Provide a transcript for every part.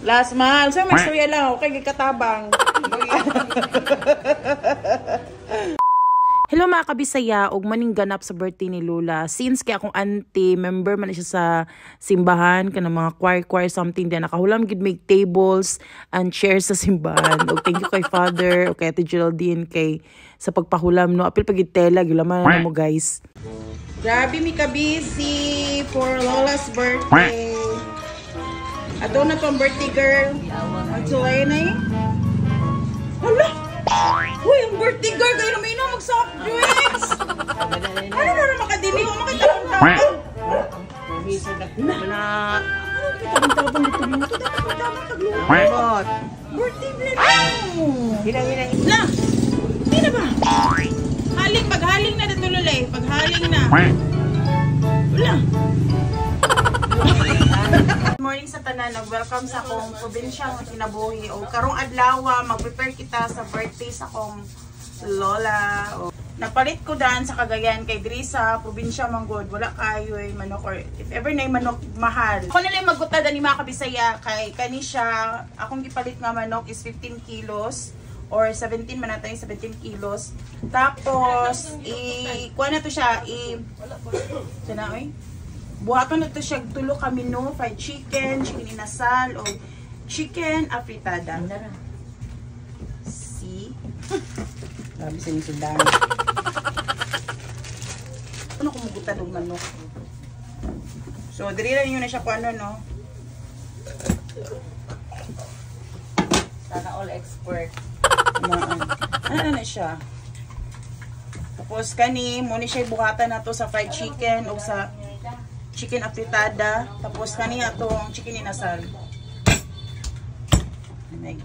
Last mahal. So, may suya lang. Okay, gikatabang. Hello mga kabisaya, og maning ganap sa birthday ni Lola. Since kay akong auntie, member man na siya sa simbahan, kanang mga choir-choir something din. Nakahulam gid make tables and chairs sa simbahan. Og thank you kay Father, o kay Ate Geraldine, kay sa pagpahulam no. Apil pag tela, gulaman na mo guys. Grabe mi ka busy for Lola's birthday. Ato na tong birthday girl. Ang sulay na eh. Hala! Uy, ang birthday girl! Kayo naman ina mag-soft drinks! Ano na naman makadili? Huwag makitabang-tabang! Na. Ano makitabang-tabang dito dito? Dapat magtabang tagluto. Birthday vlog mo! Hinang, hinang. Na! Hindi na ba? Haling, paghaling na dito Lola eh. Paghaling na. Wala. Good morning sa tanan. Nag-welcome sa akong probinsyang kinabuhi. O karong adlaw, mag-prepare kita sa birthday sa akong lola. O, napalit ko daan sa Cagayan kay diri sa probinsya manggod. Wala kayo eh, manok or if ever na manok mahal. Ako na lang magutad ani mga kabisaya kay kani siya akong gipalit nga manok is 15 kilos or 17 man natin 17 kilos. Tapos i kuha na to siya i sana oy. Buhaton na to siya tulo ka menu, fried chicken, chicken inasal o chicken afritada. See? Grabe sa sudan. Ano kumugutan og manok? So, diri lang yun na siya kung ano, no? Sana all expert. Ano na siya? Tapos kani, mo ni siya buhatan na to sa fried chicken o sa chicken afritada. Tapos kani atong chicken inasal. Ay,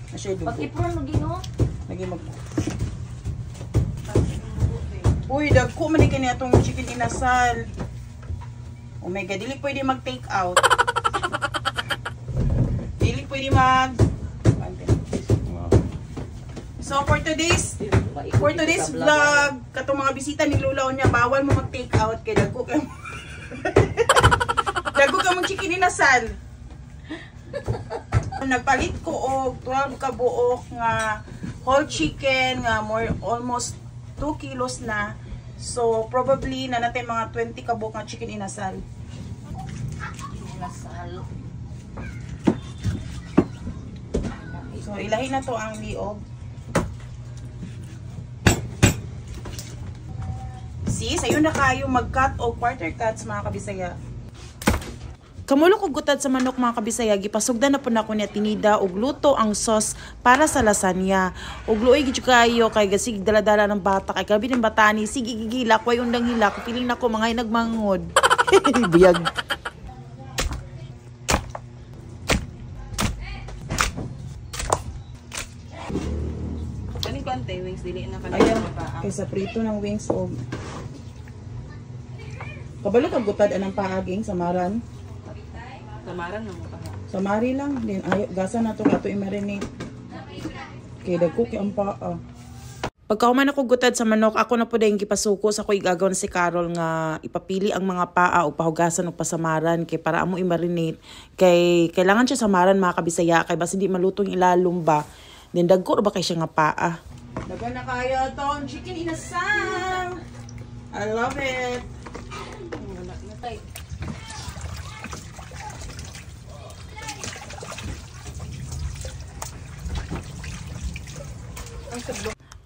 na siya dugo. Pag ipron mo gino. Lagi mag. Uy, dagko man ni kani atong chicken inasal. Oh my God, dili pwede mag take out. Dili pwede mag. So for today's vlog, katong mga bisita ni Lola niya, bawal mo mag take out kay dagko kay dagko ka mong chicken inasal. Nagpalit ko og 12 ka buok nga whole chicken nga more almost 2 kilos na. So probably na natin mga 20 ka buok nga chicken inasal. Inasal. So ilahin na to ang liog. See, sayo na kayo mag-cut o quarter cuts mga kabisaya. Kamulok og gutad sa manok mga kabisaya, gipasugdan na po nako niya tinida og luto ang sauce para sa lasagna. Og luoy gid kayo kay gasig dala-dala ng bata kay grabe ng bata ni sige gigila ko undang hilak feeling nako mga nagmangod. Buyag. Kani kante wings dili na kani Ayaw, kaysa prito ng wings o kabalo kag gutad anang paaging samaran. Samaran na mo pa. Samari lang din ayo gasa na to kato i-marinate. Kay dagko kay ang paa. Pagkahuman ako gutad sa manok, ako na po dahil gipasuko sa ko igagaw na si Carol nga ipapili ang mga paa o pahugasan o pasamaran kay para amo i-marinate. Kay kailangan siya samaran mga kabisaya kay basta di malutong ilalom ba. Then dagko ra ba kay siya nga paa. Dagan na kayo tong chicken inasal. I love it. Wala na tay.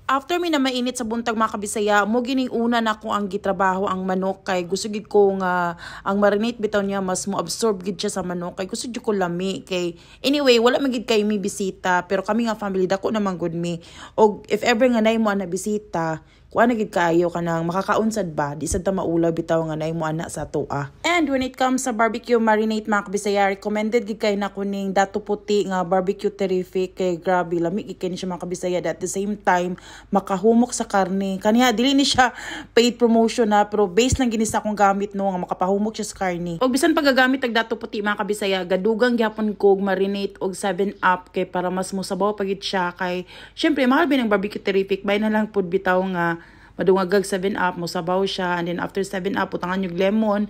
After mi na mainit sa buntag mga kabisaya, mo gining una na ko ang gitrabaho ang manok kay gusto gid ko nga ang marinate bitaw niya mas mo absorb gid siya sa manok kay gusto jud ko lami kay anyway wala man gid kay mi bisita pero kami nga family dako naman gud mi og if ever nga nay mo ana bisita kuan na gid kaayo kanang makakaunsad ba di sad ta maulaw bitaw nga nay mo ana sa atoa. And when it comes sa barbecue marinate mga kabisaya, recommended gid kay nako ning Dato Puti nga barbecue terrific kay grabe lami gid kay ni siya mga kabisaya at the same time makahumok sa karne. Kaniya dili ni siya paid promotion na pero based lang gini sa akong gamit no nga makapahumok siya sa karne. Og bisan pagagamit og Dato Puti mga kabisaya, gadugang gyapon ko og marinate og 7 Up kay para mas mosabaw pa gid siya kay syempre mahal bin ang barbecue terrific bay na lang pud bitaw nga madungagag 7 Up mosabaw siya and then after 7 Up butangan yung lemon,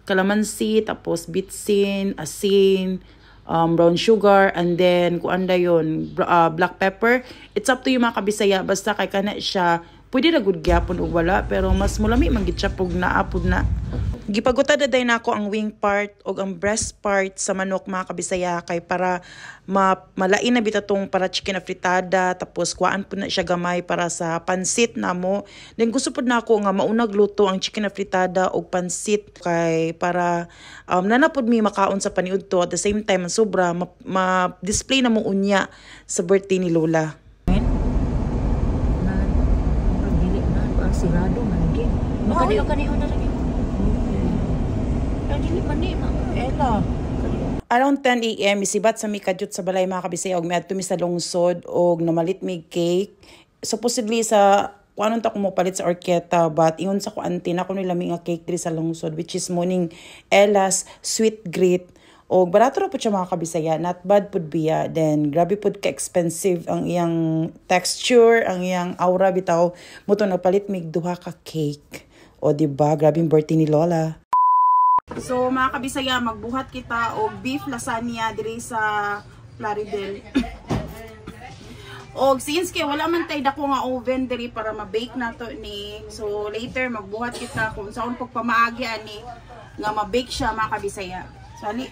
kalamansi, tapos bitsin, asin, brown sugar, and then kuan dayon, black pepper. It's up to you, mga kabisaya, basta kay kana siya pwede ra gud gyapon og wala, pero mas mulami man gid siya pug naa pud na. Gipaguta na day nako ang wing part og ang breast part sa manok, mga kabisaya, kay para malain na bitaw tong para chicken afritada, tapos kuhaan pud na siya gamay para sa pansit namo. Then gusto pud nako nga maunag luto ang chicken afritada og pansit kay para nana pud mi makaon sa paniudto. At the same time, ang sobra ma-display na mo unya sa birthday ni Lola. Na murag dili na parang sirado man lagi. Makani kani na lagi. Ay, dili man ni ma. Ela. Around 10 a.m., isibat sa mi kadyot sa balay, mga kabisaya, og miadto mi sa lungsod og namalit mi cake. Supposedly sa kuanon ta ko mopalit sa Orqueta, but ingon sa ko auntie na ko nila mi nga cake diri sa lungsod, which is morning Ella's Sweet Greet. Og barato ra pud siya, mga kabisaya, not bad pud biya. Then grabe pud ka expensive ang iyang texture, ang iyang aura bitaw. Mao to nagpalit mig duha ka cake. O di ba, grabe yung birthday ni Lola. So mga kabisaya, magbuhat kita og beef lasagna diri sa Plaridel. Og since kay wala man tay dako nga oven diri para ma-bake nato ni. So later magbuhat kita kung saon pagpamaagi ani nga ma-bake siya, mga kabisaya. So ali.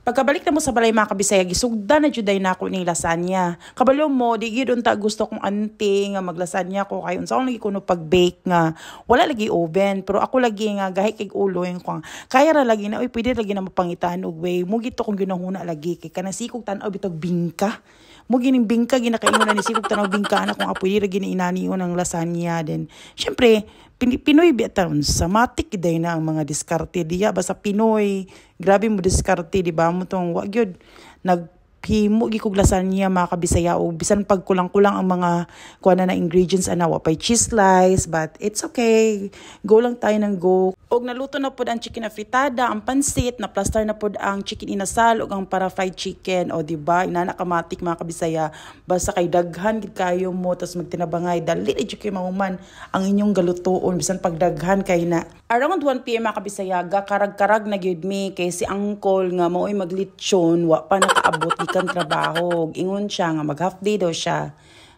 Pagkabalik na mo sa balay, mga kabisaya, gisugda na juday na ako ni lasagna. Kabalo mo, di gyud unta gusto kong auntie nga maglasagna ko kay unsa lagi kuno pag-bake nga wala lagi oven, pero ako lagi nga gahi kay ulo yung kung kaya ra lagi na, uy, pwede lagi na mapangitan og way mo gito kong ginahuna lagi kay kanang sikog tan-aw bitog bingka mo gining bingka ginakaingon na ni sikog tan-aw bingka ana kung apoy ra gini inani ang lasagna. Then syempre Pinoy biya taon sa matik day na ang mga diskarte diya, basta Pinoy grabe mo diskarte, di ba? Mo tong wa gyud naghimo gi kog lasagna, mga kabisaya, og bisan pag kulang-kulang ang mga kuha na ingredients ana, wa pay cheese slice, but it's okay, go lang tayo ng go. Og naluto na pod ang chicken afritada, ang pansit, na plaster na pod ang chicken inasal ug ang para fried chicken. O di ba, inana kamatik, mga kabisaya, basta kay daghan gid kayo mo tas magtinabangay, dali jud kay mahuman ang inyong galutoon bisan pagdaghan kay na. Around 1 p.m., mga kabisaya, gakarag-karag na gyud mi kay si uncle nga mao'y maglitsyon wa pa nakaabot gikan trabaho. Ingon siya nga mag half day daw siya.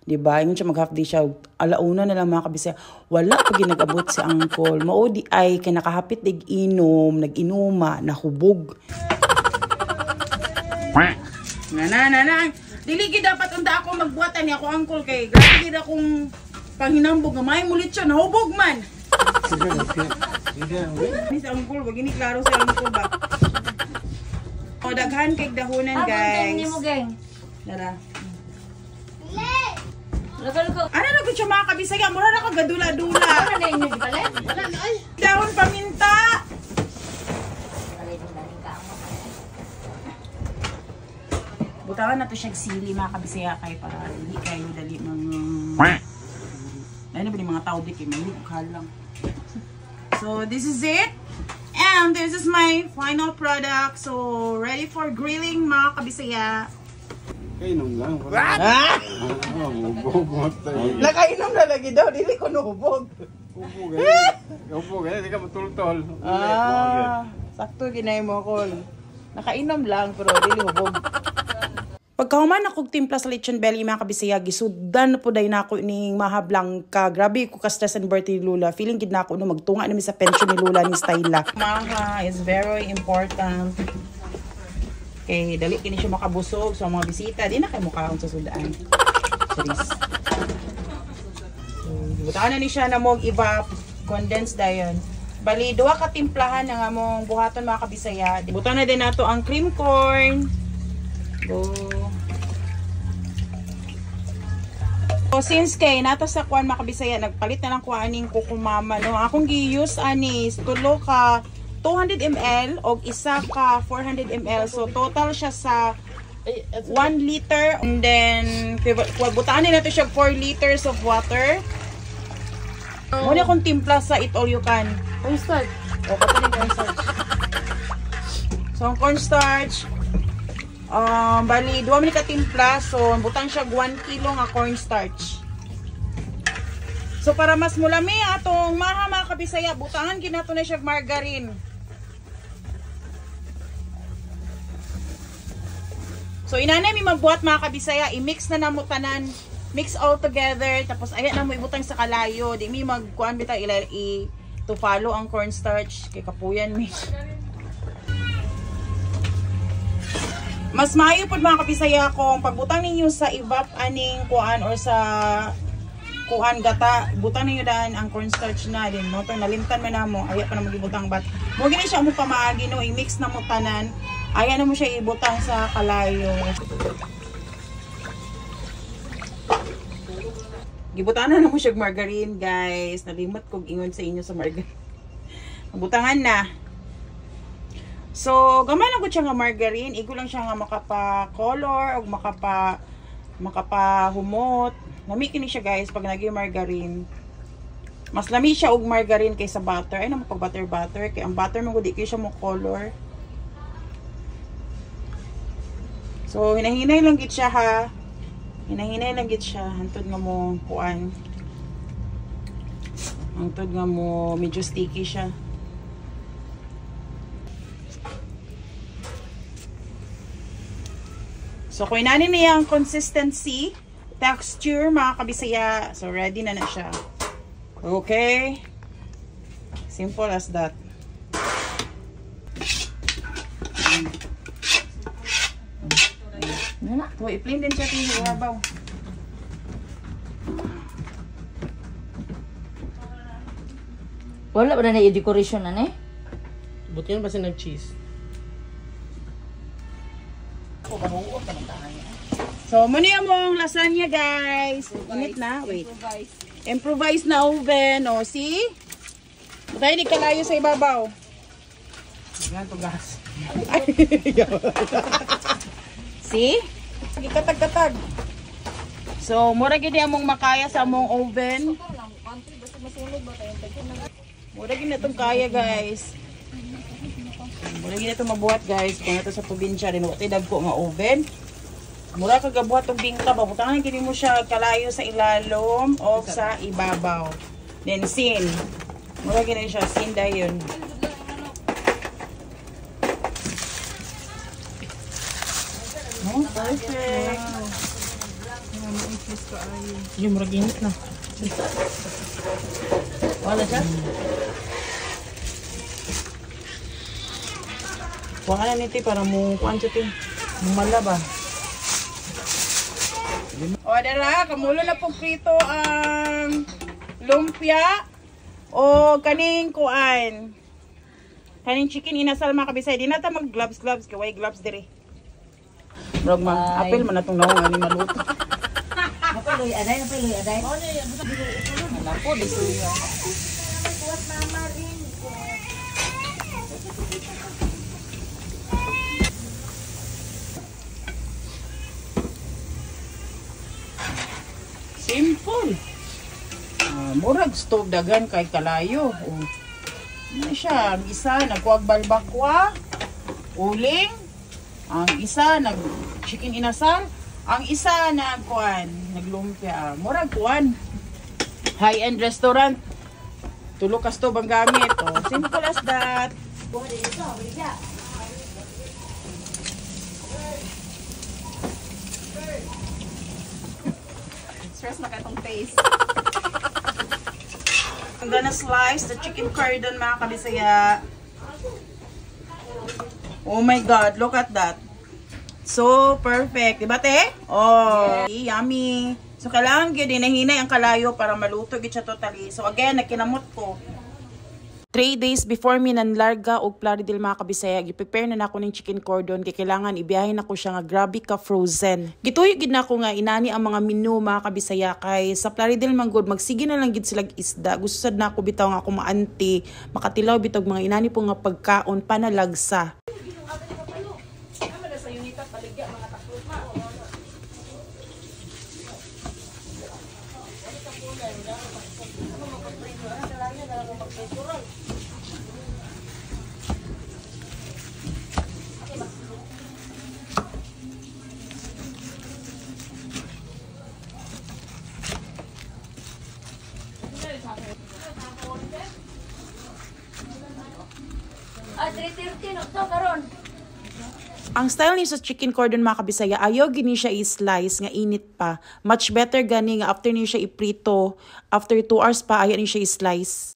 Di ba? Ingon siya mag half day siya. Alauna na lang, mga kabisaya. Wala pa nag-abot si uncle. Mao di ay kay nakahapit dig inom, nag-inuma, nahubog. Na na na na. Dili gid dapat unta ako magbuhat ani ako uncle kay grabe gid akong panghinambog nga may mulit siya, nahubog man. Ni sa uncle, wag gini klaro sa uncle ba. O daghan kay dahunan, guys. Nimo gang. Dara. Luka-luka. Ano na gud siya, mga kabisaya, mura na ka gadula-dula. Wala na inyo gipalit? Wala na ay. Dahon paminta. Butangan na to siya sili, mga kabisaya, kay para dili kayo dali mga ano ba ni mga tao di kay may lang. So this is it. And this is my final product. So ready for grilling, mga kabisaya. Kainom lang. Ah! Ah, hubog tayo. Nakainom na lagi daw, dili ko nahubog. Hubog eh. Hubog eh, di ka matultol. Ah, sakto ginay mo kol. Nakainom lang pero dili hubog. Pagkahuman ako timpla sa lechon belly, mga kabisaya, gisudan na po day na ako ning maha blanca. Grabe ko ka-stress and birthday ni Lula. Feeling gid na ako no magtunga na mi sa pension ni Lula ni Styla. Maha is very important. Kay dali kini siya makabusog sa mga bisita. Di na kay mukaon sa sudaan. Charis. So, butangan na ni siya na mong iba condense dayon. Bali, duha ka timplahan ang among buhaton, mga kabisaya. Butan na din nato ang cream corn. Go. So, since kay nata sa kuan, mga kabisaya, nagpalit na lang ko aning kukumama, no. Akong gi-use ani tulo ka 200 ml og isa ka 400 ml. So total siya sa 1 liter, and then butaan na nato siya 4 liters of water. Muna akong timpla sa it all you can. Cornstarch. O, katuloy cornstarch. So, ang cornstarch, bali, duha man ni ka timpla. So, butang siya 1 kilo nga cornstarch. So, para mas mulami atong maha, mga kabisaya, butangan ginato na siya margarine. So inanay mi magbuhat mga kabisaya, i-mix na namo tanan. Mix all together tapos ayan na mo ibutang sa kalayo. Di mi magkuan bitaw ila i to follow ang cornstarch kay kapuyan mi. Mas maayo pud mga kabisaya kung pagbutang ninyo sa evap aning kuan or sa kuan gata, butang ninyo daan ang cornstarch na din mo to nalimtan man namo, aya pa na magibutang bat. Mo gini siya mo pamaagi no, i-mix na mo tanan. Aya na mo siya ibutang sa kalayo. Gibutangan na mo siya margarine, guys. Nalimot kog ingon sa inyo sa margarine. Butangan na. So, gamay lang ko siya nga margarine. Igo lang siya nga makapa-color o makapa-humot. Lami kini siya, guys, pag naging margarine. Mas lami siya og margarine kaysa butter. Ay, naman pag butter-butter. Kaya ang butter mo, di kayo siya mo color. So, hinahinay lang gid siya, ha. Hinahinay lang gid siya. Hantod nga mo, kuan. Hantod nga mo, medyo sticky siya. So, kung inani niya ang consistency, texture, mga kabisaya. So, ready na na siya. Okay? Simple as that. So, i-plain din siya ito. Wala ba na i-decoration na eh? Buti yan ba siya nag-cheese? So, muna yung mong lasagna, guys. Init na. Wait. Improvise na oven. O, see? Tayo di kalayo sa ibabaw. Yan, tugas. See? Gikatag-katag. So, mura gid among makaya sa among oven. Mura gid na itong kaya, guys. Mura gid na itong mabuhat, guys. Kung ito sa probinsya rin, wala dagko nga oven. Mura ka gabuhat og bingka ba, butangan gini mo siya kalayo sa ilalom o sa ibabaw. Then sin. Mura gini siya sin dayon. Oh, perfect. Yung murag init na. Wala siya? Kuha na nito para mo kuan siya te. Mumala ba? O, dara, kamulo na pong prito ang lumpia o kaning kuan. Kaning chicken inasal mga kabisay. Di na ta mag gloves gloves kay way gloves dire. Murag ma apil man natong naong ani maluto. Mapiloy aday, mapiloy aday. Simple. Murag stove dagan kay kalayo. Oh. Ano siya? Ang isa nagkuag balbakwa, uling. Ang isa nag chicken inasal, ang isa nagkuan, naglumpia. Murag kuan. High-end restaurant. Tulo ka stove ang gamit. Oh, simple as that. Stress na katong face. I'm gonna slice the chicken cordon, mga kabisaya. Oh my God, look at that. So perfect. Diba, te? Oh, yummy. So, kailangan gyud hinahinay ang kalayo para maluto gyud siya totally. So, again, nagkinamot ko. 3 days before mi nanlarga og Plaridel mga kabisaya, gi-prepare na nako ning chicken cordon kay kailangan ibiyahe nako siya nga grabe ka frozen. Gituyo gid nako nga inani ang mga menu mga kabisaya kay sa Plaridel man gud magsige na lang gid sila isda. Gusto sad nako bitaw nga ako maanti, makatilaw bitog mga inani po nga pagkaon panalagsa. Ah, 3:30 no to karon. Ang style ni sa chicken cordon, mga kabisaya, ayaw gini siya i-slice nga init pa. Much better gani nga after ni siya iprito, after 2 hours pa ayaw ni siya i-slice.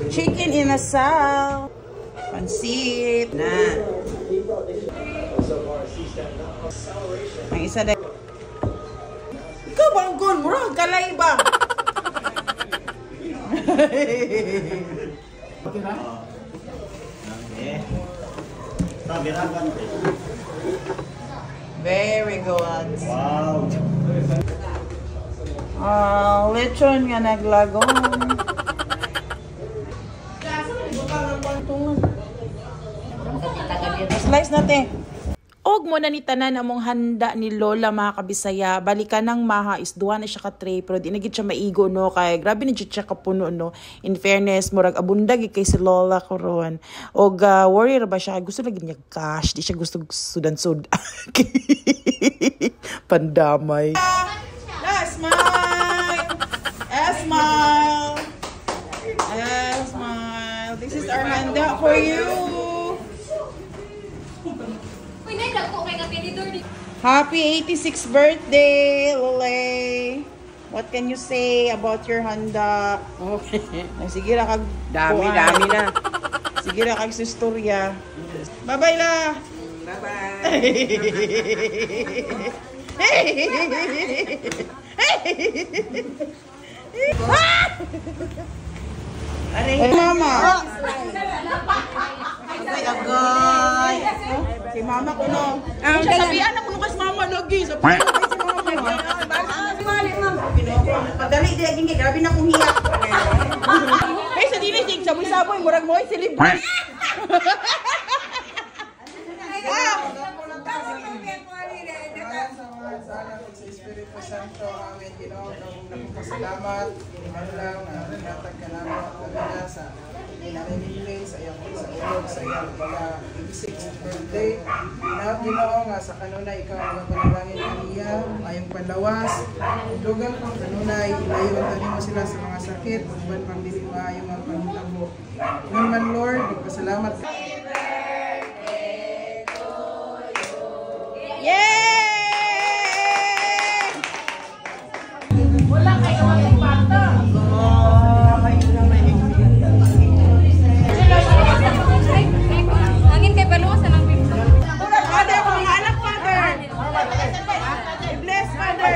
Chicken inasal. Pansit. Na. Ang isa na. Ikaw ba ang goal? Mura, kalay ba? Very good. Wow. Ah, lechon nga naglagong. Slice natin. Og mo na ni tanan among handa ni Lola, mga kabisaya. Balikan ng maha is duha na siya ka tray, pero di na gid siya maigo, no, kay grabe ni jud siya kapuno, no. In fairness, murag abunda gid kay si Lola karon. Og worry ra ba siya, gusto lagi niya cash, di siya gusto sudan-sud. Pandamay. La, smile! Eh, smile! Eh, smile! This is our handa for you! Uy, nay, dako kay nga tinidor di. Happy 86th birthday, Lole! What can you say about your handa? Okay. Ay, sige ra kag Dami, kuan. dami na. Sige ra kag istorya. Bye-bye la. Bye-bye. Hey, mama. Agay, agay. Si mama ko no. Ang sabihan ako nung kasi mama lagi. Sabihan ko si mama. Padali di lagi grabe na akong hiya. Hey, sa dili sig saboy-saboy murag mo ay celebrate. Sa Espiritu Santo, amen. Ginoo, salamat. Imanlaw na natag ka namo labi na sa kinanginilin sa iyang sa ulog sa iyang mga 86th birthday. Hinaot, Ginoo, nga sa kanunay ikaw ang magapanalangin kaniya, mayong panlawas, dugang pang kanunay, ilayo ang mo sila sa mga sakit, uban pang dili maayo nga panghitabo. Ngun man Lord, nagpasalamat ka. Yay! Hangin kay paluwas na ng pinto. Father, ako mga anak, Father. Bless, Father.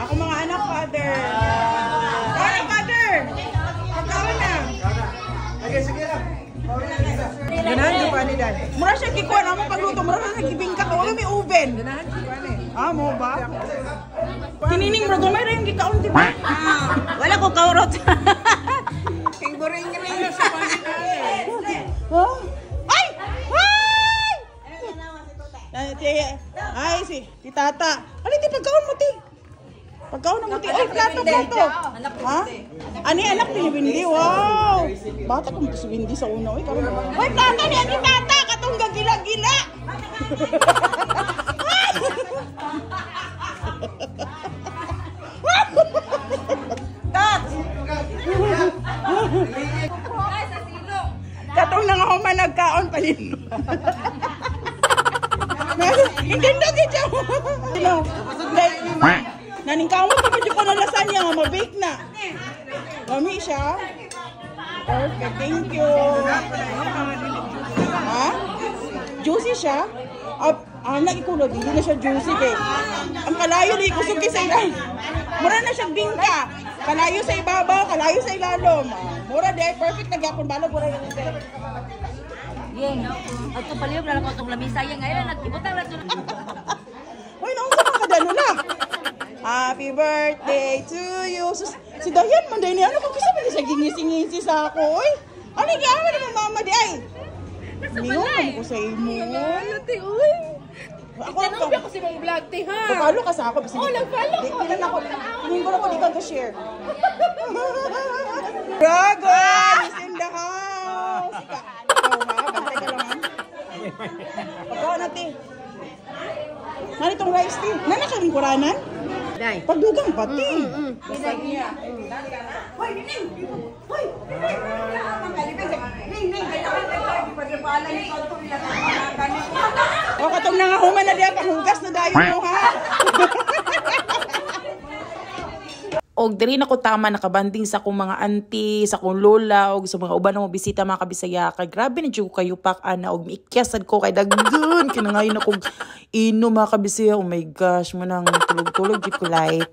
Ako mga anak, Father. Father, Father. Pagkaon na. Ganahan ka pa ni Dan. Mura siya kikuha na mo pagluto. Mura siya gibingka ka. Wala may oven. Ah, mo ba? Tinining bro, gamay ra yung gikaon, di ba? Wala ko kaurot. Huh? Ay! Ay! Ay, ay, si, ti tata. Ano ti pagkaon mo ti? Pagkaon mo ti. Ay, plato, plato. Ha? Ani anak ni Windy. Wow. Bata ko si Windy sa una. Uy, karon. Uy, plato ni ani tata katong gagila-gila. Tat. Ay, sa silong. Katong nangahuman nagkaon palino. Hindi na gid siya. Sino? Naning kaon pa medyo ko na lasagna nga ma-bake na. Lami siya. Perfect. Thank you. Ha? Juicy siya? Ah, anak ikulog, hindi na siya juicy kay. Ang kalayo ni kusog kay sa ilan. Mura na siyang bingka. Kalayo sa ibabaw, kalayo sa ilalom. Ah, mura de, perfect na gyapon balog mura na de. Yeng. Ato palihog na lang ko itong lamisa. Yang ngayon, nagibutang lang ito. Hoy, naunsa man ka dano na? Happy birthday to you. Sus, si Dayan man din ano kung kasi man siya gingisi-ngisi sa ako, oy. Ano gyapon ni mama di ay? Mingon man ko sa imo. Uy. Ako Tanong ba ko si mong vlog, te, ha? Follow ka sa ako. Basta Oh, nag-follow ko. Di, ako. Tingin ko na ko di ka share. Dragon is in the house. Ikaw ha, bantay ka lang ha. Pagkaon natin. Ano itong rice tea? Nana ka rin kuranan? Day. Pagdugang pati. O katong nangahuman na diya panghugas na dayon mo ha. Og diri na ko tama nakabanding sa akong mga auntie, sa akong lola og sa mga uban mo bisita, mga kabisaya, kay grabe na jud ko kayupak ana og miikyasad ko kay daghan kinangayon ako inom, mga kabisaya. Oh my gosh, mo nang tulog-tulog jud ko light.